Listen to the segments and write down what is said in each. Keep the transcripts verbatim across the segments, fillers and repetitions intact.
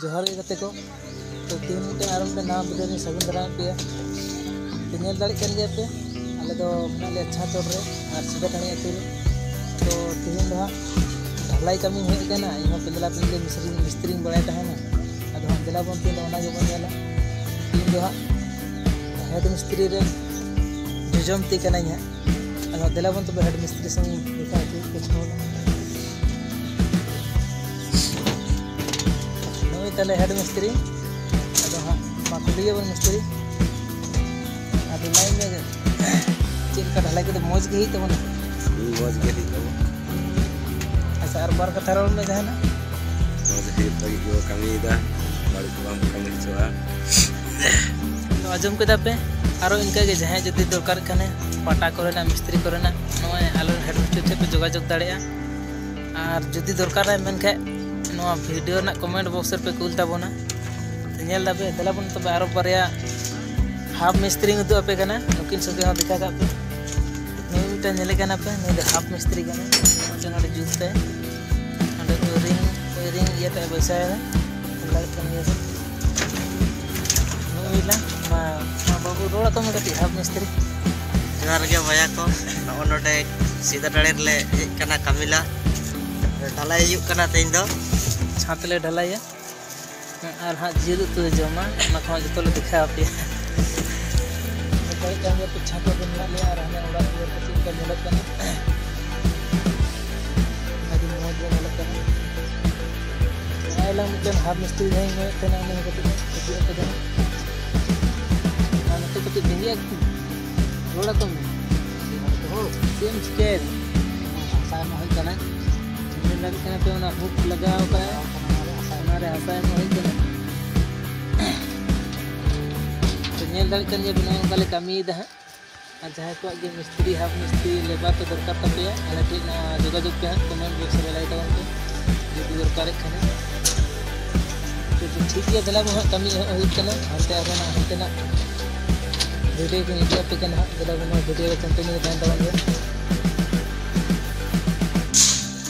ᱡᱚᱦᱟᱨ ᱜᱮ ᱜᱟᱛᱮ ᱠᱚ᱾ ᱛᱚ ᱛᱮᱦᱮᱧ ᱢᱤᱫᱴᱮᱱ ᱟᱨᱚ ᱢᱤᱫᱴᱮᱱ ᱱᱟᱣᱟ ᱵᱷᱤᱰᱤᱭᱳ ᱨᱤᱧ ᱥᱟᱹᱜᱩᱱ ᱫᱟᱨᱟᱢᱮᱫ ᱯᱮᱭᱟ᱾ ᱛᱚ ᱧᱮᱞ ᱫᱟᱲᱮᱭᱟᱜ ᱠᱟᱱ ᱜᱮᱭᱟ ᱯᱮ, ᱟᱞᱮ ᱫᱚ ᱢᱮᱱᱟᱜ ᱞᱮᱭᱟ ᱪᱷᱟᱛ ᱪᱚᱴ ᱨᱮ ᱟᱨ ᱥᱤᱫᱟᱹ ᱴᱟᱺᱰᱤ ᱟᱹᱛᱩ ᱨᱮ᱾ ᱛᱚ ᱛᱮᱦᱮᱧ ᱫᱚ ᱦᱟᱸᱜ ᱰᱷᱟᱞᱟᱭ ᱠᱟᱹᱢᱤᱧ ᱦᱮᱡ ᱟᱠᱟᱱᱟ᱾ ᱤᱧ ᱦᱚᱸ ᱯᱮᱸᱫᱽᱞᱟ ᱯᱮᱸᱫᱽᱞᱤ ᱢᱤᱥᱛᱨᱤ, ᱢᱤᱥᱛᱨᱤᱧ ᱵᱟᱲᱟᱭ ᱛᱟᱦᱮᱱᱟ᱾ ᱟᱫᱚ ᱦᱟᱸᱜ ᱫᱮᱞᱟ ᱵᱚᱱ ᱛᱮᱦᱮᱧ ᱫᱚ ᱚᱱᱟ ᱜᱮᱵᱚᱱ ᱧᱮᱞᱟ᱾ ᱛᱮᱦᱮᱧ ᱫᱚ ᱦᱟᱸᱜ ᱦᱮᱰ ᱢᱤᱥᱛᱨᱤ ᱨᱮᱱ ᱡᱚᱡᱚᱢ ᱛᱤ ᱠᱟᱱᱟᱧ ᱦᱟᱸᱜ᱾ ᱟᱫᱚ ᱫᱮᱞᱟ ᱵᱚᱱ ᱛᱚᱵᱮ ᱦᱮᱰ ᱢᱤᱥᱛᱨᱤ ᱥᱟᱶ ᱤᱧ ᱫᱮᱠᱷᱟ ᱦᱚᱪᱚᱭᱮᱫ ᱯᱮᱭᱟ ᱪᱷᱚ ᱦᱚᱲ᱾ ᱱᱩᱭ ᱛᱟᱞᱮ ᱦᱮᱰ ᱢᱤᱥᱛᱨᱤ᱾ ᱟᱫᱚ ᱦᱟᱸᱜ ᱢᱟ ᱠᱩᱞᱤᱭᱮ ᱵᱚᱱ ᱢᱤᱥᱛᱨᱤ᱾ ᱟᱫᱚ ᱞᱟᱹᱭ ᱢᱮ, ᱪᱮᱫ ᱞᱮᱠᱟ ᱰᱷᱟᱞᱟᱭ ᱠᱚᱫᱚ ᱢᱚᱡᱽ ᱜᱮ ᱦᱩᱭᱩᱜ ᱛᱟᱵᱚᱱᱟ? ᱦᱩᱸ, ᱢᱚᱡᱽ ᱜᱮ ᱦᱩᱭᱩᱜ ᱛᱟᱵᱚᱱᱟ᱾ ᱟᱪᱪᱷᱟ, ᱟᱨ ᱵᱟᱨ ᱠᱟᱛᱷᱟ ᱨᱚᱲ ᱢᱮ ᱡᱟᱦᱟᱱᱟᱜ᱾ ᱢᱚᱡᱽ ᱦᱩᱭᱩᱜ ᱞᱟᱹᱜᱤᱫ ᱜᱮᱵᱚ ᱠᱟᱹᱢᱤᱭᱮᱫᱟ, ᱵᱟᱹᱲᱤᱡ ᱫᱚ ᱵᱟᱝ ᱠᱟᱹᱢᱤ ᱦᱚᱪᱚᱣᱟᱜᱼᱟ᱾ ᱛᱚ ᱟᱸᱡᱚᱢ ᱠᱮᱫᱟ ᱯᱮ, ᱟᱨᱚ ᱤᱱᱠᱟᱹ ᱜᱮ ᱡᱟᱦᱟᱸᱭ ᱡᱩᱫᱤ ᱫᱚᱨᱠᱟᱨ ᱠᱷᱟᱱᱮ ᱯᱟᱴᱟ ᱠᱚᱨᱮᱱᱟᱜ, ᱢᱤᱥᱛᱨᱤ ᱠᱚᱨᱮᱱᱟᱜ, ᱱᱚᱜᱼᱚᱭ ᱟᱞᱮ ᱦᱮᱰ ᱢᱤᱥᱛᱨᱤ ᱴᱷᱮᱱ ᱯᱮ ᱡᱳᱜᱟᱡᱳᱜᱽ ᱫᱟᱲᱮᱭᱟᱜᱼᱟ᱾ ᱟᱨ ᱡᱩᱫᱤ ᱫᱚᱨᱠᱟᱨ ᱨᱮ ᱢᱮᱱᱠᱷᱟᱡ ᱱᱚᱣᱟ ᱵᱷᱤᱰᱤᱭᱳ ᱨᱮᱱᱟᱜ ᱠᱚᱢᱮᱱᱴ ᱵᱚᱠᱥ ᱨᱮᱯᱮ ᱠᱩᱞ ᱛᱟᱵᱚᱱᱟ᱾ ᱛᱚ ᱧᱮᱞ ᱫᱟᱯᱮ, ᱫᱮᱞᱟ ᱵᱚᱱ ᱛᱚᱵᱮ ᱟᱨᱚ ᱵᱟᱨᱭᱟ ᱦᱟᱯ ᱢᱤᱥᱛᱨᱤᱧ ᱩᱫᱩᱜ ᱟᱯᱮ ᱠᱟᱱᱟ, ᱱᱩᱠᱤᱱ ᱥᱚᱸᱜᱮ ᱦᱚᱸ ᱫᱮᱠᱷᱟ ᱠᱟᱜ ᱯᱮ᱾ ᱱᱩᱭ ᱢᱤᱫᱴᱟᱝ ᱧᱮᱞᱮ ᱠᱟᱱᱟ ᱯᱮ, ᱱᱩᱭ ᱫᱚ ᱦᱟᱯ ᱢᱤᱥᱛᱨᱤ ᱠᱟᱱᱟᱭ᱾ ᱱᱚᱜᱼᱚᱭ ᱱᱚᱰᱮ ᱡᱩᱛ ᱛᱟᱭ, ᱱᱚᱰᱮ ᱳᱭᱨᱤᱝ, ᱳᱭᱨᱤᱝ ᱤᱭᱟᱹ ᱛᱟᱭ ᱵᱟᱹᱭᱥᱟᱹᱣ ᱮᱫᱟ, ᱧᱮᱞ ᱫᱟᱲᱮᱭᱟᱜ ᱠᱟᱱ ᱜᱮᱭᱟ ᱯᱮ᱾ ᱱᱩᱭ ᱞᱟᱝ ᱢᱟ, ᱢᱟ ᱵᱟᱹᱵᱩ ᱨᱚᱲ ᱟᱠᱚ ᱢᱮ ᱠᱟᱹᱴᱤᱡ, ᱦᱟᱯ ᱢᱤᱥᱛᱨᱤ᱾ ᱡᱚᱦᱟᱨ ᱜᱮ ᱵᱚᱭᱦᱟ ᱠᱚ, ᱱᱚᱜᱼᱚ ᱱᱚᱰᱮ ᱥᱤᱫᱟᱹ ᱴᱟᱲᱮ ᱨᱮᱞᱮ ᱦᱮᱡ ᱠᱟᱱᱟ ᱠᱟᱹᱢᱤᱞᱟ᱾ ᱰᱷᱟᱞᱟᱭ ᱦᱩᱭᱩᱜ ᱠᱟᱱᱟ ᱛᱮᱦᱮᱧ ᱫᱚ᱾ ᱪᱷᱟᱸᱫᱽ ᱞᱮ ᱰᱷᱟᱞᱟᱭᱟ᱾ ᱟᱨ ᱦᱟᱸᱜ ᱡᱤᱞ ᱩᱛᱩ ᱞᱮ ᱡᱚᱢᱟ, ᱚᱱᱟ ᱠᱚᱦᱚᱸ ᱡᱚᱛᱚ ᱞᱮ ᱫᱮᱠᱷᱟᱣ ᱟᱯᱮᱭᱟ᱾ ᱱᱤᱛᱚᱜ ᱪᱟᱸᱫᱳ ᱯᱤᱪᱷᱟ ᱠᱚ ᱢᱮᱱᱟᱜ ᱞᱮᱭᱟ ᱟᱨ ᱦᱟᱱᱮ ᱚᱲᱟᱜ ᱫᱩᱣᱟᱹᱨ ᱠᱚ ᱪᱮᱫ ᱞᱮᱠᱟ ᱧᱮᱞᱚᱜ ᱠᱟᱱᱟ, ᱟᱹᱰᱤ ᱢᱚᱡᱽ ᱜᱮ ᱧᱮᱞᱚᱜ ᱠᱟᱱᱟ᱾ ᱱᱚᱜᱼᱚᱭ ᱞᱟᱝ ᱢᱤᱫᱴᱮᱱ ᱦᱟᱯ ᱢᱤᱥᱛᱨᱤ ᱡᱟᱦᱟᱸᱧ ᱢᱮᱱᱮᱫ ᱛᱟᱦᱮᱱᱟ, ᱩᱱᱤ ᱦᱚᱸ ᱠᱟᱹᱴᱤᱡ ᱦᱤᱡᱩᱜ ᱟᱠᱚ ᱡᱟᱦᱟᱸ᱾ ᱟᱨ ᱱᱚᱛᱮ ᱠᱟᱹᱴᱤᱡ ᱵᱮᱸᱜᱮᱫ ᱨᱚᱲ ᱟᱠᱚ ᱢᱮ᱾ ᱪᱮᱫ ᱮᱢ ᱪᱤᱠᱟᱹᱭᱮᱫᱟ? ᱦᱟᱥᱟ ᱮᱢ ᱦᱩᱭ ᱠᱟᱱᱟ᱾ ᱧᱮᱞ ᱫᱟᱲᱮᱭᱟᱜ ᱠᱟᱱᱟ ᱯᱮ, ᱚᱱᱟ ᱦᱩᱠ ᱞᱟᱜᱟᱣ ᱠᱟᱜᱼᱟᱭ, ᱚᱱᱟᱨᱮ ᱦᱟᱥᱟ ᱮᱢ ᱦᱩᱭ ᱠᱟᱱᱟ᱾ ᱛᱚ ᱧᱮᱞ ᱫᱟᱲᱮᱭᱟᱜ ᱠᱟᱱ ᱜᱮᱭᱟ ᱵᱤᱱ, ᱱᱚᱜᱼᱚ ᱱᱚᱝᱠᱟ ᱞᱮ ᱠᱟᱹᱢᱤᱭᱮᱫᱟ ᱦᱟᱸᱜ᱾ ᱟᱨ ᱡᱟᱦᱟᱸᱭ ᱠᱚᱣᱟᱜ ᱜᱮ ᱢᱤᱥᱛᱨᱤ, ᱦᱟᱯ ᱢᱤᱥᱛᱨᱤ, ᱞᱮᱵᱟᱨ ᱠᱚ ᱫᱚᱨᱠᱟᱨ ᱛᱟᱯᱮᱭᱟ, ᱟᱞᱮ ᱴᱷᱮᱱ ᱱᱚᱣᱟ ᱡᱳᱜᱟᱡᱳᱜᱽ ᱯᱮ ᱦᱟᱸᱜ, ᱠᱚᱢᱮᱱᱴ ᱵᱚᱠᱥ ᱨᱮ ᱞᱟᱹᱭ ᱛᱟᱵᱚᱱ ᱯᱮ ᱡᱩᱫᱤ ᱫᱚᱨᱠᱟᱨᱮᱫ ᱠᱷᱟᱱ᱾ ᱛᱚ ᱴᱷᱤᱠ ᱜᱮᱭᱟ, ᱫᱮᱞᱟ ᱵᱚᱱ ᱦᱟᱸᱜ ᱠᱟᱹᱢᱤ ᱮᱦᱚᱵ ᱦᱩᱭᱩᱜ ᱠᱟᱱᱟ᱾ ᱦᱟᱱᱛᱮ ᱟᱨᱦᱚᱸ ᱱᱟᱜ ᱦᱟᱱᱛᱮᱱᱟᱜ ᱵᱷᱤᱰᱤᱭᱳ ᱠᱚᱧ ᱤᱫᱤ ᱟᱯᱮ ᱠᱟᱱᱟ ᱦᱟᱸᱜ᱾ ᱫᱮᱞᱟ ᱵᱚᱱ ᱱᱚᱣᱟ ᱵᱷᱤᱰᱤᱭᱳ ᱨᱮ ᱠᱚᱱᱴᱤᱱᱤᱭᱩ ᱛᱟᱦᱮᱱ ᱛᱟᱵᱚᱱ ᱜᱮᱭᱟ᱾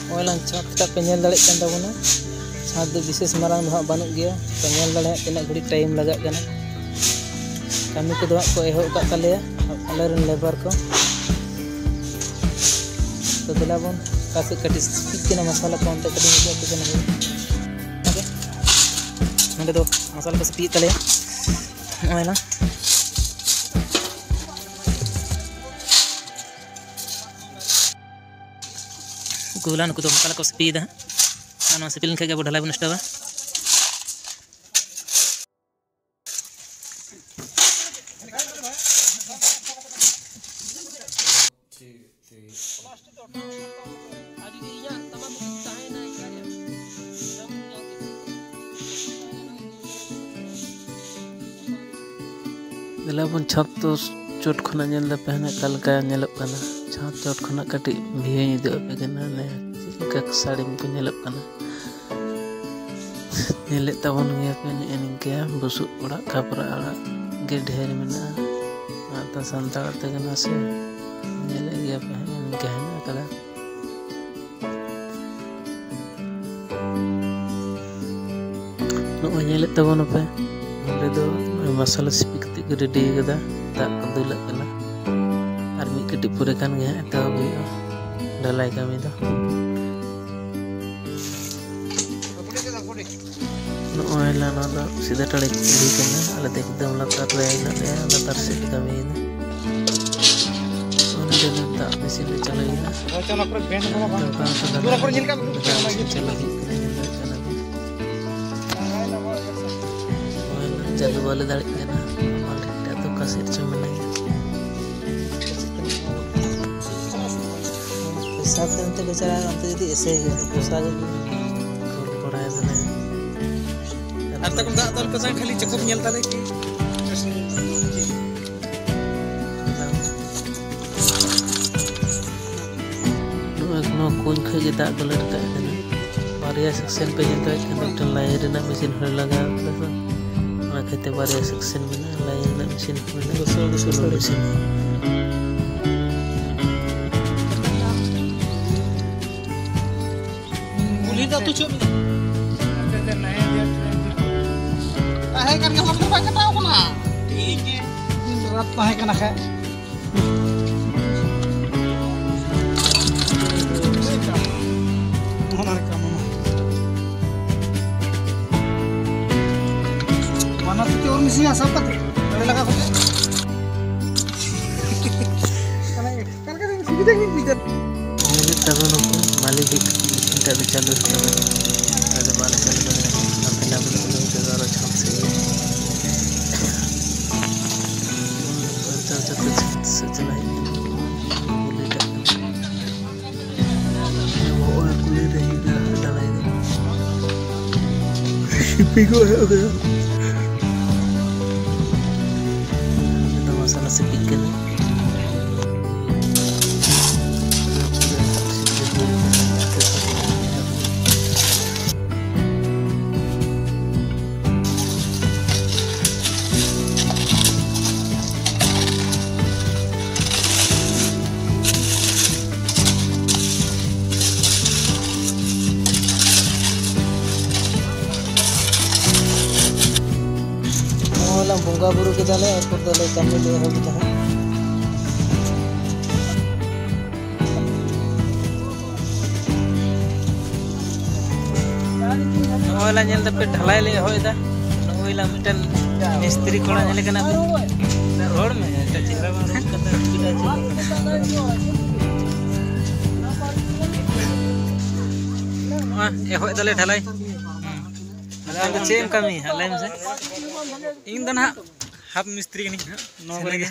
ᱱᱚᱜᱼᱚᱭ ᱞᱟᱝ ᱪᱷᱟᱸᱫᱽ ᱠᱟᱜ ᱯᱮ ᱧᱮᱞ ᱫᱟᱲᱮᱭᱟᱜ ᱠᱟᱱ ᱛᱟᱵᱚᱱᱟ᱾ ᱟᱨ ᱫᱚ ᱵᱤᱥᱮᱥ ᱢᱟᱨᱟᱝ ᱫᱚ ᱦᱟᱸᱜ ᱵᱟᱹᱱᱩᱜ ᱜᱮᱭᱟ᱾ ᱛᱚ, ᱧᱮᱞ ᱫᱟᱲᱮᱭᱟᱜ ᱛᱤᱱᱟᱹᱜ ᱜᱷᱟᱹᱲᱤᱡ ᱴᱟᱭᱤᱢ ᱞᱟᱜᱟᱜ ᱠᱟᱱᱟ᱾ ᱠᱟᱹᱢᱤ ᱠᱚᱫᱚ ᱦᱟᱸᱜ ᱠᱚ ᱮᱦᱚᱵ ᱟᱠᱟᱫ ᱛᱟᱞᱮᱭᱟ ᱟᱞᱮᱨᱮᱱ ᱞᱮᱵᱟᱨ ᱠᱚ᱾ ᱛᱚ, ᱫᱮᱞᱟ ᱵᱚᱱ ᱚᱠᱟ ᱥᱮᱫ ᱠᱟᱹᱴᱤᱡ ᱥᱤᱯᱤᱜ ᱠᱟᱱᱟ ᱢᱚᱥᱞᱟ ᱠᱚ, ᱚᱱᱛᱮ ᱠᱟᱹᱴᱤᱡ ᱩᱫᱩᱜ ᱟᱯᱮ ᱠᱟᱱᱟ ᱵᱚᱱ᱾ ᱱᱚᱰᱮ ᱫᱚ ᱢᱚᱥᱞᱟ ᱠᱚ ᱥᱤᱯᱤᱭᱮᱫ ᱛᱟᱞᱮᱭᱟ᱾ ᱱᱚᱜᱼᱚᱭ ᱱᱟ᱾ ᱩᱱᱠᱩ ᱦᱚᱞᱟ ᱱᱩᱠᱩ ᱫᱚ ᱢᱚᱥᱞᱟ ᱠᱚ ᱥᱤᱯᱤᱭᱮᱫᱟ ᱦᱟᱸᱜ᱾ ᱟᱨ ᱱᱚᱣᱟ ᱥᱤᱯᱤ ᱞᱮᱱᱠᱷᱟᱱ ᱜᱮ ᱟᱵᱚ ᱰᱷᱟᱞᱟᱭ ᱵᱚᱱ ᱥᱴᱟᱨᱴᱟ᱾ ᱫᱮᱞᱟ ᱵᱚᱱ ᱪᱷᱟᱫᱽ ᱫᱚ ᱪᱚᱴ ᱠᱷᱚᱱᱟᱜ ᱧᱮᱞ ᱫᱟᱯᱮ ᱦᱟᱱᱮ ᱚᱠᱟ ᱞᱮᱠᱟ ᱧᱮᱞᱚᱜ ᱠᱟᱱᱟ᱾ ᱪᱷᱟᱫᱽ ᱪᱚᱴ ᱠᱷᱚᱱᱟᱜ ᱠᱟᱹᱴᱤᱡ ᱵᱷᱤᱭᱩᱧ ᱩᱫᱩᱜ ᱟᱯᱮ ᱠᱟᱱᱟ, ᱦᱟᱱᱮ ᱪᱮᱫ ᱞᱮᱠᱟ ᱥᱟᱹᱲᱤᱢ ᱠᱚ ᱧᱮᱞᱚᱜ ᱠᱟᱱᱟ᱾ ᱧᱮᱞᱮᱫ ᱛᱟᱵᱚᱱ ᱜᱮᱭᱟ ᱯᱮ ᱱᱮᱜᱼᱮ ᱱᱤᱝᱠᱟᱹ ᱵᱩᱥᱩᱵ ᱚᱲᱟᱜ, ᱠᱷᱟᱯᱨᱟ ᱚᱲᱟᱜ ᱜᱮ ᱰᱷᱮᱨ ᱢᱮᱱᱟᱜᱼᱟ᱾ ᱟᱨ ᱫᱚ ᱥᱟᱱᱛᱟᱲ ᱟᱹᱛᱩ ᱠᱟᱱᱟ ᱥᱮ, ᱧᱮᱞᱮᱫ ᱜᱮᱭᱟ ᱯᱮ ᱱᱮᱜᱼᱮ ᱱᱤᱝᱠᱟᱹ ᱦᱮᱱᱟᱜ ᱟᱠᱟᱫᱟ᱾ ᱱᱚᱜᱼᱚᱭ ᱧᱮᱞᱮᱫ ᱛᱟᱵᱚᱱᱟᱯᱮ, ᱱᱚᱸᱰᱮ ᱫᱚ ᱱᱚᱜᱼᱚᱭ ᱢᱚᱥᱞᱟ ᱥᱤᱯᱤ ᱠᱟᱛᱮ ᱠᱚ ᱨᱮᱰᱤ ᱠᱟᱫᱟ, ᱫᱟᱜ ᱠᱚ ᱫᱩᱞᱟᱜ ᱠᱟᱱᱟ᱾ ᱟᱨ ᱢᱤᱫ ᱠᱟᱹᱴᱤᱡ ᱯᱚᱨᱮ ᱠᱷᱟᱱ ᱜᱮ ᱦᱟᱸᱜ ᱮᱛᱚᱦᱚᱵ ᱦᱩᱭᱩᱜᱼᱟ ᱰᱷᱟᱞᱟᱭ ᱠᱟᱹᱢᱤ ᱫᱚ᱾ ᱱᱚᱜᱼᱚᱭ ᱞᱟ, ᱱᱚᱣᱟ ᱫᱚ ᱥᱤᱫᱷᱟᱹ ᱴᱟᱲᱮ ᱠᱩᱞᱦᱤ ᱠᱟᱱᱟ᱾ ᱟᱞᱮ ᱫᱚ ᱮᱠᱫᱚᱢ ᱞᱟᱛᱟᱨ ᱨᱮ ᱦᱮᱱᱟᱜ ᱞᱮᱭᱟ, ᱞᱟᱛᱟᱨ ᱥᱮᱫ ᱨᱮ ᱠᱟᱹᱢᱤᱭᱮᱫᱟ᱾ ᱚᱸᱰᱮ ᱫᱚ ᱫᱟᱜ ᱢᱮᱥᱤᱱ ᱞᱮ ᱪᱟᱹᱞᱩᱭᱮᱫᱟ᱾ ᱟᱪᱪᱷᱟ, ᱚᱱᱟ ᱠᱚᱨᱮ ᱵᱮᱱ ᱠᱚ ᱵᱟᱝ ᱫᱚᱠᱟᱱ ᱠᱚ ᱫᱚᱠᱟᱱ ᱪᱟᱹᱞᱩ ᱦᱩᱭᱩᱜ ᱠᱟᱱᱟ, ᱧᱮᱞ ᱫᱟᱲᱮᱭᱟᱜ ᱠᱟᱱᱟ ᱵᱤᱱ᱾ ᱱᱚᱜᱼᱚᱭ ᱞᱟ, ᱪᱟᱹᱞᱩ ᱵᱟᱞᱮ ᱫᱟᱲᱮᱭᱟᱜ ᱠᱟᱱᱟ, ᱢᱟᱹᱞᱤᱠ ᱴᱟᱜ ᱫᱚ ᱚᱠᱟ ᱥᱮᱫ ᱪᱚ ᱢᱮᱱᱟᱭᱟ᱾ ᱯᱚᱭᱥᱟ ᱛᱮ ᱚᱱᱛᱮ ᱠᱚ ᱪᱟᱞᱟᱜᱼᱟ, ᱚᱱᱛᱮ ᱡᱩᱫᱤ ᱮᱥᱮ ᱦᱩᱭᱩᱜᱼᱟ, ᱯᱚᱭᱥᱟ ᱜᱮ ᱜᱚᱞ ᱵᱟᱲᱟᱭ ᱫᱟᱞᱮ᱾ ᱟᱨ ᱛᱟᱠᱚ ᱫᱟᱜ ᱫᱚ ᱟᱞᱚᱯᱮ ᱥᱟᱝ, ᱠᱷᱟᱹᱞᱤ ᱪᱚᱠᱚᱢ ᱧᱮᱞ ᱛᱟᱞᱮ ᱠᱤ? ᱱᱚᱣᱟ, ᱱᱚᱣᱟ ᱠᱩᱧ ᱠᱷᱚᱡ ᱜᱮ ᱫᱟᱜ ᱫᱚᱞᱮ ᱨᱟᱠᱟᱵ ᱠᱟᱱᱟ᱾ ᱵᱟᱨᱭᱟ ᱥᱮᱠᱥᱮᱱ ᱯᱮ ᱧᱮᱞ ᱫᱟᱲᱮᱭᱟᱜ ᱠᱟᱱᱟ, ᱢᱤᱫᱴᱮᱱ ᱞᱟᱭᱤᱱ ᱨᱮᱱᱟᱜ ᱢᱮᱥᱤᱱ ᱦᱚᱸᱞᱮ ᱞᱟᱜᱟᱣ ᱠᱟᱫᱟ, ᱚᱱᱟ ᱠᱷᱟᱹᱛᱤᱨ ᱵᱟᱨᱭᱟ ᱥᱮᱠᱥᱮᱱ ᱢᱮᱱᱟᱜᱼᱟ, ᱞᱟᱭᱤᱱ ᱨᱮᱱᱟᱜ ᱢᱮᱥᱤᱱ ᱦᱚᱸ ᱢᱮᱱᱟᱜᱼᱟ, ᱫᱚᱥᱟᱨ, ᱫᱚᱥᱟᱨ ᱥᱳᱞᱳ ᱛᱟᱹᱨᱤᱠᱷ᱾ ᱢᱮᱥᱤᱱ ᱦᱚᱸ᱾ ᱠᱩᱞᱦᱤ ᱫᱚ ᱟᱹᱛᱩ ᱪᱮᱫ ᱢᱮᱱᱟᱜᱼᱟ? ᱛᱟᱦᱮᱸ ᱠᱟᱱ ᱜᱮ, ᱦᱚᱲ ᱫᱚ ᱵᱟᱭ ᱠᱟᱴᱟᱣ ᱠᱟᱱᱟ᱾ ᱴᱷᱤᱠ ᱜᱮ᱾ ᱫᱤᱱ ᱨᱟᱛ ᱛᱟᱦᱮᱸ ᱠᱟᱱᱟ ᱠᱷᱟᱡ᱾ ᱚᱱᱟ ᱞᱮᱠᱟ ᱢᱟᱢᱟ᱾ ᱵᱟᱱᱟᱨ ᱛᱤ ᱛᱮ ᱚᱨ ᱢᱮᱥᱮᱭᱟ, ᱥᱟᱵ ᱠᱟᱛᱮ᱾ ᱟᱹᱰᱤ ᱞᱟᱜᱟ ᱠᱟᱛᱮ᱾ ᱚᱠᱟ ᱞᱮᱠᱟ ᱥᱩᱵᱤᱫᱷᱟ ᱜᱮ ᱵᱩᱡᱷᱟᱹᱜ᱾ ᱧᱮᱞᱮᱫ ᱛᱟᱵᱚᱱ ᱱᱩᱠᱩ ᱢᱟᱹᱞᱤᱠ ᱜᱮ ᱤᱥᱤᱱ ᱴᱟᱜ ᱫᱚ ᱪᱟᱹᱞᱩ ᱟᱠᱟᱱᱟ᱾ ᱟᱫᱚ ᱵᱟᱞᱮ ᱪᱟᱹᱞᱩ ᱫᱟᱲᱮᱭᱟᱜᱼᱟ᱾ ᱟᱯᱮ ᱞᱟᱹᱜᱤᱫ ᱫᱚ ᱱᱤᱛᱚᱜ ᱫᱚ ᱟᱨᱚ ᱪᱷᱟᱸᱫᱽ ᱥᱮᱫ ᱜᱮ᱾ ᱪᱟᱞᱟᱜ ᱦᱩᱭᱩᱜ ᱠᱟᱱᱟ᱾ ᱵᱚᱞᱮ ᱮᱴᱟᱜ ᱱᱚᱜᱼᱚᱭ ᱠᱩᱞᱦᱤ ᱨᱮ ᱦᱤᱡᱩᱜ ᱠᱟᱱᱟ ᱰᱷᱟᱞᱟᱭ ᱫᱚ᱾ ᱥᱤᱯᱤ ᱠᱚ ᱮᱦᱚᱵ ᱠᱮᱫᱟ᱾ ᱱᱤᱛᱚᱜ ᱢᱚᱥᱞᱟ ᱥᱤᱯᱤᱜ ᱠᱟᱱᱟ᱾ ᱱᱚᱜᱼᱚᱭ ᱞᱟᱝ ᱵᱚᱸᱜᱟ ᱵᱩᱨᱩ ᱠᱮᱫᱟᱞᱮ, ᱮᱨᱯᱚᱨ ᱫᱚᱞᱮ ᱠᱟᱹᱢᱤ ᱞᱮ ᱮᱦᱚᱵ ᱮᱫᱟ ᱦᱟᱸᱜ᱾ ᱱᱚᱜᱼᱚᱭ ᱞᱟᱝ ᱧᱮᱞ ᱫᱟᱯᱮ, ᱰᱷᱟᱞᱟᱭ ᱞᱮ ᱮᱦᱚᱵ ᱮᱫᱟ᱾ ᱱᱚᱜᱼᱚᱭ ᱞᱟᱝ ᱢᱤᱫᱴᱮᱱ ᱢᱤᱥᱛᱨᱤ ᱠᱚᱲᱟ ᱧᱮᱞᱮ ᱠᱟᱱᱟ ᱯᱮ? ᱨᱚᱲ ᱢᱮ, ᱮᱴᱟᱜ ᱪᱮᱦᱨᱟ ᱵᱟᱝ ᱨᱚᱲ ᱠᱟᱛᱮ ᱚᱥᱩᱵᱤᱫᱷᱟ ᱪᱮᱫ? ᱱᱚᱜᱼᱚᱭ ᱮᱦᱚᱵ ᱫᱟᱞᱮ ᱰᱷᱟᱞᱟᱭ᱾ ᱦᱩᱸ᱾ ᱟᱫᱚ ᱟᱢ ᱫᱚ ᱪᱮᱫ ᱮᱢ ᱠᱟᱹᱢᱤᱭᱟ ᱦᱟᱸᱜ, ᱞᱟᱹᱭ ᱢᱮᱥᱮ? ᱤᱧ ᱫᱚ ᱱᱟᱦᱟᱜ ᱦᱟᱯ ᱢᱤᱥᱛᱨᱤ ᱠᱟᱹᱱᱟᱹᱧ ᱦᱟᱸᱜ, ᱱᱚᱣᱟ ᱠᱚᱨᱮ ᱜᱮ᱾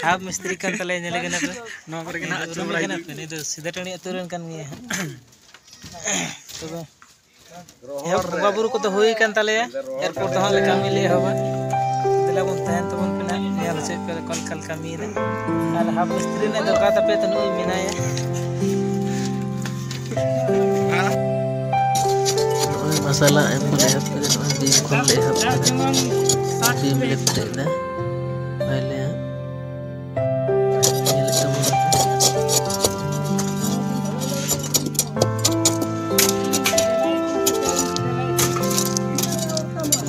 ᱦᱟᱯ ᱢᱤᱥᱛᱨᱤ ᱠᱟᱱ ᱛᱟᱞᱮᱭᱟ, ᱧᱮᱞᱮ ᱠᱟᱱᱟ ᱯᱮ᱾ ᱱᱚᱣᱟ ᱠᱚᱨᱮ ᱜᱮ ᱱᱟᱦᱟᱜ ᱟᱹᱪᱩᱨ ᱵᱟᱲᱟᱭ ᱠᱟᱱᱟ ᱯᱮ, ᱱᱩᱭ ᱫᱚ ᱥᱤᱫᱟᱹ ᱴᱟᱺᱰᱤ ᱟᱹᱛᱩ ᱨᱮᱱ ᱠᱟᱱ ᱜᱮᱭᱟ ᱦᱟᱸᱜ᱾ ᱛᱚᱵᱮ ᱮᱦᱚᱵ ᱵᱚᱸᱜᱟ ᱵᱩᱨᱩ ᱠᱚᱫᱚ ᱦᱩᱭ ᱟᱠᱟᱱ ᱛᱟᱞᱮᱭᱟ, ᱮᱨᱯᱚᱨ ᱫᱚ ᱦᱟᱸᱜ ᱞᱮ ᱠᱟᱹᱢᱤ ᱞᱮ ᱮᱦᱚᱵᱟ᱾ ᱫᱮᱞᱟ ᱵᱚᱱ ᱛᱟᱦᱮᱱ ᱛᱟᱵᱚᱱ ᱯᱮ ᱱᱟᱦᱟᱜ, ᱧᱮᱞ ᱦᱚᱪᱚᱭᱮᱫ ᱯᱮᱭᱟ ᱞᱮ ᱚᱠᱟ ᱞᱮᱠᱟ ᱞᱮ ᱠᱟᱹᱢᱤᱭᱮᱫᱟ᱾ ᱟᱨ ᱦᱟᱯ ᱢᱤᱥᱛᱨᱤ ᱨᱮᱱᱟᱜ ᱫᱚᱨᱠᱟᱨ ᱛᱟᱯᱮ ᱛᱚ, ᱱᱩᱭ ᱢᱮᱱᱟᱭᱟ᱾ ᱱᱚᱜᱼᱚᱭ ᱢᱟᱥᱟᱞᱟ ᱮᱢ ᱠᱷᱚᱱ ᱮᱦᱚᱵ ᱠᱟᱛᱮ ᱱᱚᱜᱼᱚᱭ ᱵᱤᱢ ᱠᱷᱚᱱ ᱞᱮ ᱮᱦᱚᱵ ᱠᱟᱫᱟ᱾ ᱵᱤᱢ ᱞᱮ ᱯᱮᱨᱮᱡ ᱮᱫᱟ᱾ ᱦᱳᱭ ᱞᱮ ᱦᱟᱸᱜ᱾ ᱧᱮᱞᱮᱫ ᱛᱟᱵᱚᱱ ᱯᱮ᱾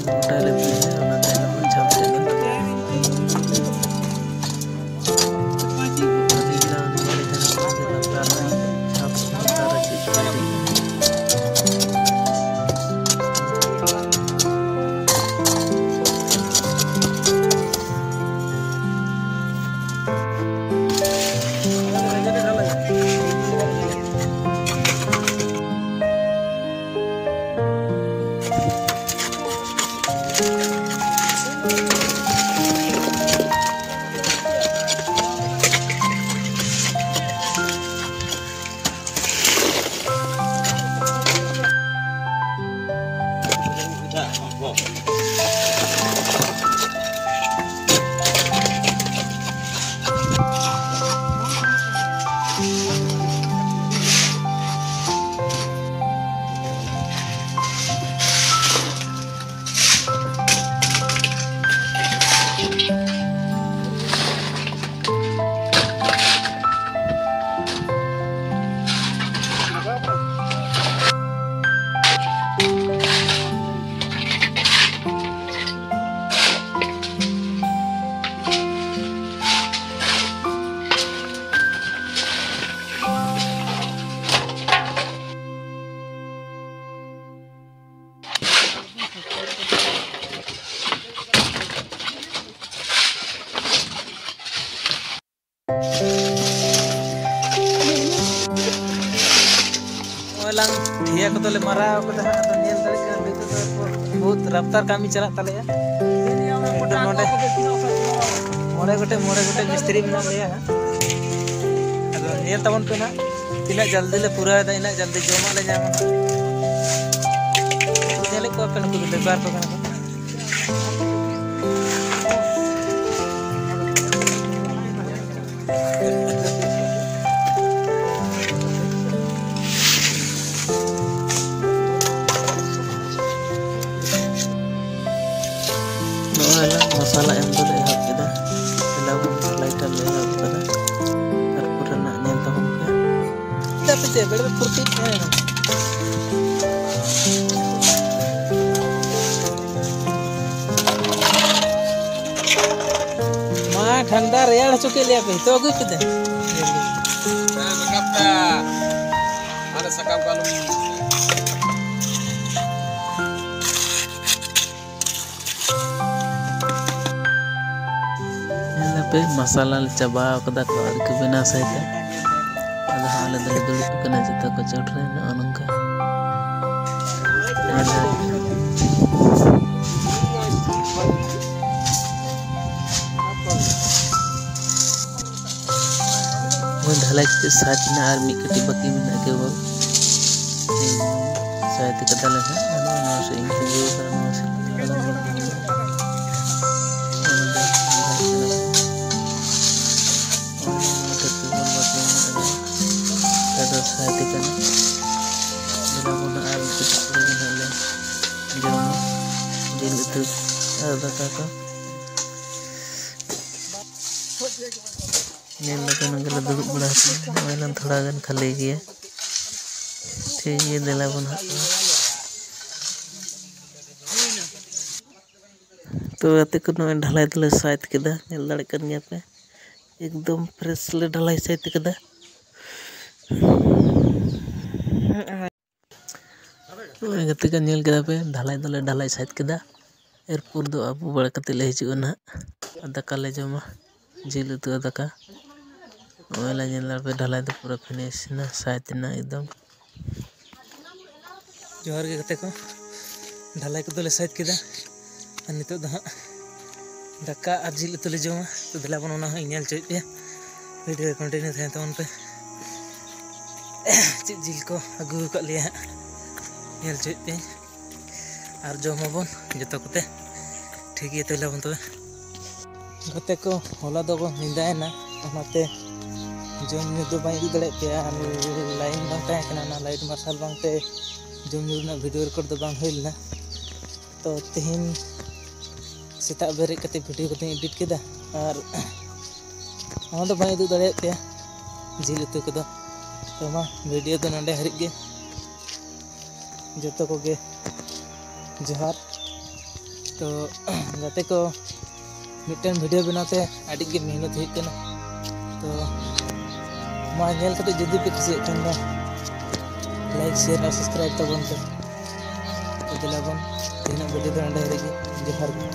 ᱜᱚᱴᱟ ᱞᱮ ᱯᱮᱨᱮᱡᱟ, ᱱᱚᱜᱼᱚᱭ ᱞᱟᱝ ᱴᱷᱤᱭᱟ ᱠᱚᱫᱚ ᱞᱮ ᱢᱟᱨᱟᱣ ᱠᱟᱫᱟ ᱦᱟᱸᱜ, ᱟᱫᱚ ᱧᱮᱞ ᱫᱟᱲᱮᱭᱟᱜ ᱠᱟᱱᱟ ᱱᱤᱛᱚᱜ ᱫᱚ ᱵᱚᱦᱩᱛ ᱨᱟᱯᱛᱟᱨ ᱠᱟᱹᱢᱤ ᱪᱟᱞᱟᱜ ᱛᱟᱞᱮᱭᱟ᱾ ᱱᱤᱛᱚᱜ ᱱᱚᱰᱮ ᱢᱚᱬᱮ ᱜᱚᱴᱮᱡ, ᱢᱚᱬᱮ ᱜᱚᱴᱮᱡ ᱢᱤᱥᱛᱨᱤ ᱢᱮᱱᱟᱜ ᱞᱮᱭᱟ ᱦᱟᱸᱜ᱾ ᱟᱫᱚ ᱧᱮᱞ ᱛᱟᱵᱚᱱ ᱯᱮ ᱱᱟᱦᱟᱜ ᱛᱤᱱᱟᱹᱜ ᱡᱚᱞᱫᱤ ᱞᱮ ᱯᱩᱨᱟᱹᱣ ᱮᱫᱟ, ᱤᱱᱟᱹᱜ ᱡᱚᱞᱫᱤ ᱡᱚᱢᱟᱜ ᱞᱮ ᱧᱟᱢᱟ ᱦᱟᱸᱜ᱾ ᱧᱮᱞᱮᱫ ᱠᱚᱣᱟ ᱯᱮ ᱱᱩᱠᱩ ᱫᱚ ᱞᱮᱵᱟᱨ ᱠᱚ ᱠᱟᱱᱟ ᱠᱚ᱾ ᱱᱚᱜᱼᱚᱭ ᱞᱟᱝ ᱢᱚᱥᱞᱟ ᱮᱢ ᱫᱚᱞᱮ ᱮᱦᱚᱵ ᱠᱮᱫᱟ᱾ ᱞᱟᱹᱭ ᱴᱟᱜ ᱞᱮ ᱮᱦᱚᱵ ᱠᱟᱫᱟ᱾ ᱛᱟᱨᱯᱚᱨᱮ ᱱᱟᱜ ᱧᱮᱞ ᱛᱟᱵᱚᱱ ᱯᱮ᱾ ᱪᱮᱫᱟᱜ ᱯᱮ ᱪᱮᱫ ᱵᱮᱲ ᱵᱮᱲ ᱯᱷᱩᱨᱛᱤ ᱛᱟᱦᱮᱱᱟ? ᱢᱟ ᱴᱷᱟᱱᱰᱟ ᱨᱮᱭᱟᱲ ᱦᱚᱪᱚ ᱠᱮᱫ ᱞᱮᱭᱟ ᱯᱮ, ᱱᱤᱛᱚᱜ ᱟᱹᱜᱩᱭ ᱯᱮ ᱫᱮ᱾ ᱦᱮᱸ, ᱨᱟᱠᱟᱵ ᱠᱟᱜᱼᱟ᱾ ᱟᱨ ᱥᱟᱠᱟᱢ ᱠᱚ ᱟᱞᱚᱢ ᱧᱮᱞ ᱯᱮ, ᱢᱟᱥᱟᱞᱟ ᱞᱮ ᱪᱟᱵᱟᱣ ᱠᱟᱫᱟ ᱠᱚ ᱟᱨᱠᱤ ᱵᱮᱱᱟᱣ ᱥᱟᱹᱭᱛᱮ᱾ ᱟᱫᱚ ᱦᱟᱸᱜ ᱟᱞᱮ ᱫᱚᱞᱮ ᱫᱩᱲᱩᱵ ᱠᱟᱱᱟ ᱡᱚᱛᱚ ᱠᱚ ᱪᱚᱴ ᱨᱮ, ᱱᱚᱜᱼᱚ ᱱᱚᱝᱠᱟ᱾ ᱧᱮᱞ ᱯᱮ᱾ ᱦᱳᱭ, ᱰᱷᱟᱞᱟᱭ ᱠᱟᱛᱮ ᱥᱟᱭᱤᱰ ᱨᱮᱱᱟᱜ ᱟᱨ ᱢᱤᱫ ᱠᱟᱹᱴᱤᱡ ᱵᱟᱹᱠᱤ ᱢᱮᱱᱟᱜᱼᱟ ᱠᱮᱵᱚᱞ᱾ ᱥᱟᱭᱤᱰ ᱠᱟᱫᱟᱞᱮ ᱦᱟᱸᱜ, ᱟᱫᱚ ᱱᱚᱣᱟ ᱥᱮᱫ ᱤᱧ ᱛᱤᱸᱜᱩ ᱟᱠᱟᱱᱟ᱾ ᱡᱤᱞ ᱩᱛᱩ ᱟᱨ ᱫᱟᱠᱟ ᱠᱚ᱾ ᱧᱮᱞ ᱞᱮᱠᱟ ᱱᱚᱝᱠᱟ ᱞᱮ ᱫᱩᱲᱩᱵ ᱵᱟᱲᱟ ᱟᱠᱟᱱᱟ᱾ ᱱᱚᱜᱼᱚᱭ ᱱᱟᱝ ᱛᱷᱚᱲᱟ ᱜᱟᱱ ᱠᱷᱟᱹᱞᱤ ᱜᱮᱭᱟ᱾ ᱴᱷᱤᱠ ᱜᱮᱭᱟ, ᱫᱮᱞᱟ ᱵᱚᱱ ᱦᱟᱸᱜ᱾ ᱛᱚ ᱜᱟᱛᱮ ᱠᱚ, ᱱᱚᱜᱼᱚᱭ ᱰᱷᱟᱞᱟᱭ ᱫᱚᱞᱮ ᱥᱟᱹᱛ ᱠᱮᱫᱟ, ᱧᱮᱞ ᱫᱟᱲᱮᱭᱟᱜ ᱠᱟᱱ ᱜᱮᱭᱟ ᱯᱮ, ᱮᱠᱫᱚᱢ ᱯᱷᱨᱮᱥ ᱞᱮ ᱰᱷᱟᱞᱟᱭ ᱥᱟᱹᱛ ᱠᱮᱫᱟ᱾ ᱱᱚᱜᱼᱚᱭ ᱜᱟᱛᱮ ᱠᱚ, ᱧᱮᱞ ᱠᱮᱫᱟ ᱯᱮ, ᱰᱷᱟᱞᱟᱭ ᱫᱚᱞᱮ ᱰᱷᱟᱞᱟᱭ ᱥᱟᱹᱛ ᱠᱮᱫᱟ᱾ ᱮᱨᱯᱚᱨ ᱫᱚ ᱟᱹᱵᱩᱜ ᱵᱟᱲᱟ ᱠᱟᱛᱮ ᱞᱮ ᱦᱤᱡᱩᱜᱼᱟ ᱱᱟᱦᱟᱜ, ᱟᱨ ᱫᱟᱠᱟ ᱞᱮ ᱡᱚᱢᱟ, ᱡᱤᱞ ᱩᱛᱩ ᱟᱨ ᱫᱟᱠᱟ᱾ ᱱᱚᱜᱼᱚᱭ ᱞᱮ ᱧᱮᱞ ᱫᱟᱲᱮᱭᱟᱜ ᱯᱮ, ᱰᱷᱟᱞᱟᱭ ᱫᱚ ᱯᱩᱨᱟᱹ ᱯᱷᱤᱱᱤᱥ ᱮᱱᱟ, ᱥᱟᱹᱛ ᱮᱱᱟ ᱮᱠᱫᱚᱢ᱾ ᱡᱚᱦᱟᱨ ᱜᱮ ᱜᱟᱛᱮ ᱠᱚ, ᱰᱷᱟᱞᱟᱭ ᱠᱚᱫᱚ ᱞᱮ ᱥᱟᱹᱛ ᱠᱮᱫᱟ, ᱟᱨ ᱱᱤᱛᱚᱜ ᱫᱚ ᱦᱟᱸᱜ ᱫᱟᱠᱟ ᱟᱨ ᱡᱤᱞ ᱩᱛᱩ ᱞᱮ ᱡᱚᱢᱟ᱾ ᱛᱚ ᱫᱮᱞᱟ ᱵᱚᱱ, ᱚᱱᱟ ᱦᱚᱸ ᱤᱧ ᱧᱮᱞ ᱦᱚᱪᱚᱭᱮᱫ ᱯᱮᱭᱟ, ᱵᱷᱤᱰᱤᱭᱳ ᱨᱮ ᱠᱚᱱᱴᱤᱱᱤᱭᱩ ᱛᱟᱦᱮᱱ ᱛᱟᱵᱚᱱ ᱯᱮ᱾ ᱪᱮᱫ ᱡᱤᱞ ᱠᱚ ᱟᱹᱜᱩ ᱟᱠᱟᱫ ᱞᱮᱭᱟ ᱦᱟᱸᱜ, ᱧᱮᱞ ᱦᱚᱪᱚᱭᱮᱫ ᱯᱮᱭᱟᱹᱧ, ᱟᱨ ᱡᱚᱢ ᱟᱵᱚᱱ ᱡᱚᱛᱚ ᱠᱚᱛᱮ᱾ ᱴᱷᱤᱠ ᱜᱮᱭᱟ, ᱛᱟᱦᱞᱮ ᱵᱚᱱ ᱛᱚᱵᱮ᱾ ᱜᱟᱛᱮ ᱠᱚ, ᱦᱚᱞᱟ ᱫᱚ ᱧᱤᱫᱟᱹᱭᱮᱱᱟ, ᱚᱱᱟᱛᱮ ᱡᱚᱢ ᱧᱩ ᱫᱚ ᱵᱟᱹᱧ ᱩᱫᱩᱜ ᱫᱟᱲᱮᱭᱟᱜ ᱯᱮᱭᱟ, ᱟᱨ ᱞᱟᱭᱤᱱ ᱵᱟᱝ ᱛᱟᱦᱮᱸ ᱠᱟᱱᱟ, ᱚᱱᱟ ᱞᱟᱭᱤᱴ ᱢᱟᱨᱥᱟᱞ ᱵᱟᱝᱛᱮ ᱡᱚᱢ ᱧᱩ ᱨᱮᱱᱟᱜ ᱵᱷᱤᱰᱤᱭᱳ ᱨᱮᱠᱚᱨᱰ ᱫᱚ ᱵᱟᱝ ᱦᱩᱭ ᱞᱮᱱᱟ᱾ ᱛᱚ ᱛᱮᱦᱮᱧ ᱥᱮᱛᱟᱜ ᱵᱮᱨᱮᱫ ᱠᱟᱛᱮ ᱵᱷᱤᱰᱤᱭᱳ ᱠᱚᱫᱚᱧ ᱮᱰᱤᱴ ᱠᱮᱫᱟ, ᱟᱨ ᱚᱱᱟ ᱫᱚ ᱵᱟᱹᱧ ᱩᱫᱩᱜ ᱫᱟᱲᱮᱭᱟᱜ ᱯᱮᱭᱟ, ᱡᱤᱞ ᱩᱛᱩ ᱠᱚᱫᱚ᱾ ᱛᱚ ᱢᱟ, ᱵᱷᱤᱰᱤᱭᱳ ᱫᱚ ᱱᱚᱰᱮ ᱦᱟᱹᱨᱤᱡ ᱜᱮ᱾ ᱡᱚᱛᱚ ᱠᱚᱜᱮ ᱡᱚᱦᱟᱨ᱾ ᱛᱚ ᱜᱟᱛᱮ ᱠᱚ, ᱢᱤᱫᱴᱮᱱ ᱵᱷᱤᱰᱤᱭᱳ ᱵᱮᱱᱟᱣ ᱛᱮ ᱟᱹᱰᱤ ᱜᱮ ᱢᱮᱦᱱᱚᱛ ᱦᱩᱭᱩᱜ ᱠᱟᱱᱟ᱾ ᱛᱚ ᱢᱟ, ᱧᱮᱞ ᱠᱟᱛᱮ ᱡᱩᱫᱤ ᱯᱮ ᱠᱩᱥᱤᱭᱟᱜ ᱠᱷᱟᱱ ᱫᱚ ᱞᱟᱭᱤᱠ, ᱥᱮᱭᱟᱨ ᱟᱨ ᱥᱟᱵᱥᱠᱨᱟᱭᱤᱵ ᱛᱟᱵᱚᱱ ᱯᱮ᱾ ᱛᱚ ᱫᱮᱞᱟ ᱵᱚᱱ, ᱛᱮᱦᱮᱧᱟᱜ ᱵᱷᱤᱰᱤᱭᱳ ᱫᱚ ᱱᱚᱰᱮ ᱦᱟᱹᱨᱤᱡ ᱜᱮ᱾ ᱡᱚᱦᱟᱨ ᱜᱮ᱾